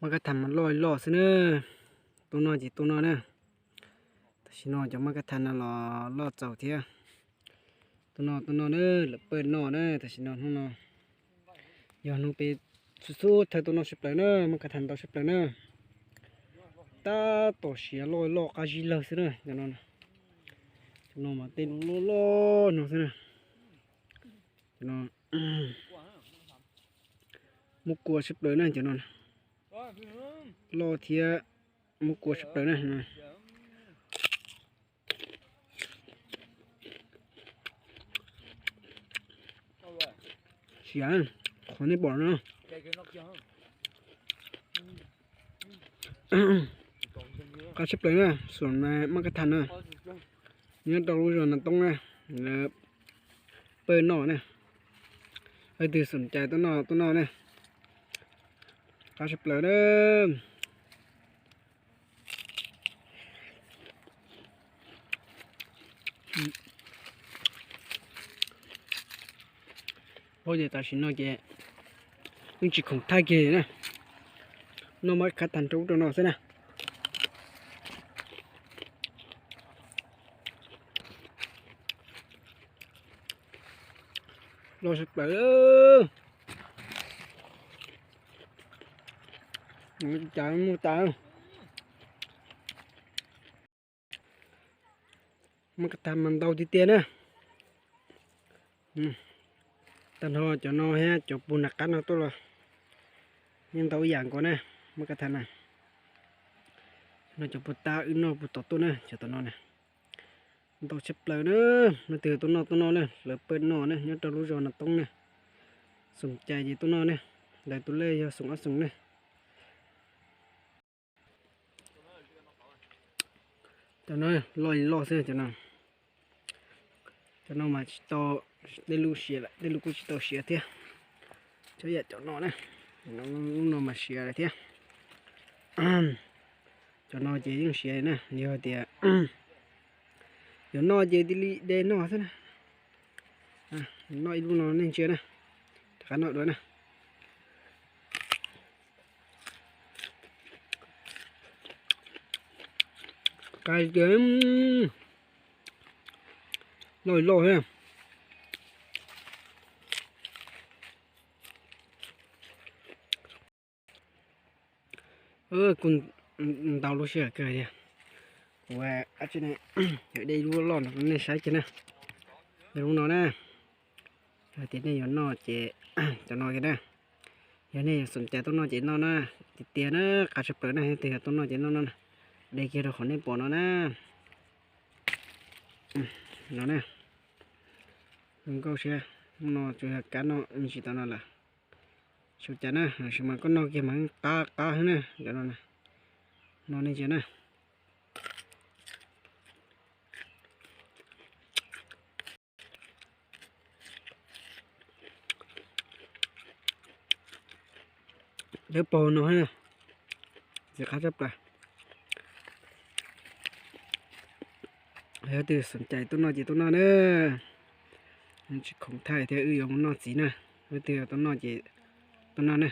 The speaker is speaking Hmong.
Maj kab thas mas loj loj xwb na. Tuaj noj ces tuaj noj na. Tam sim no cov maj kab thas no los loj txaus thiab. Tuaj noj tuaj noj na, lawv pawj noj na. Tam sim no hnub no yog hnub peb xub xub thawj tuaj noj tshaj plaws na, maj kab thas ntau tshaj plaws na. Tab tom siav loj loj qab zib lawg xwb na cov no. Cov no mas tej loj loj no xwb na. Cov no muab kua tshaj plaws na cov no. Loj thiab muab kua tshaj plaws na. Siav, qhov nej pom no. Qab tshaj plaws na, xum maj kab thas na. Nyob rau lub zos Nas Toob na, lawv pawj noj na. Leej twg xum cai tuaj noj tuaj noj na. Qab tshaj plaws na. Ua ces tam sim no ces yeej tsis khoom thaij kiag na. Noj maj kab thas rau ub rau no xwb na. Loj tshaj plaws. Cas muaj tas. Maj kab thas mas ntau tiag tiag na. Tag nrho cov no thiab cov puag nram qab no tuaj los yeej ntau ib yam nkaus na. Maj kab thas na, no cov puag ta wb noj puag tom tuaj na, cov tom no na. Ntau tshaj plaws na. Leej twg tuaj noj tuaj noj na, lawv pawj noj na, nyob rau lub zos Nas Toob na. Xum cai ces tuaj noj na. Lawv tus lej yog xum ob xum na. Cov no loj li loj xwb cov no. Cov no mas tsis tau, tej lub siav lawm, tej lub kuj tsis tau siav thiab. Txhua yam cov no na, lub no mas siav lawm thiab. Cov no ces yeej siav na, yog tias yuav noj ces cia li de noj xwb na. Noj ib lub no nej ntsia na, rov qab noj dua na. Qab tiag, loj loj thiab. Kuj ntau lub sij hawm kawg tiag. Kuv yuav de lub loj no rau nej saib kiag na. Yog lub no na. Yog tias nej yuav noj ces cov no kiag na. Yog nej yuav xom cai tuaj noj ces noj na. Tiag tiag na, qab tshaj plaws na, yog tias yog tuaj noj ces noj no na. De kiag rau qhov nej pom no na. No na. Zoo nkauj siab, no tsuas yog kab noj me ntsis tau no lawm. Xyov cas na, tab sis mas koj noj kiag mas qab qab xwb na, cov no na. No nej ntsia na. Dawb paug no, txiv qab tshaj plaws. Yog leej twg xom cai tuaj noj ces tuaj noj na. Tsis khoom thaij thiab, wb yuav mus noj txiv na. Leej twg tuaj noj ces tuaj noj na.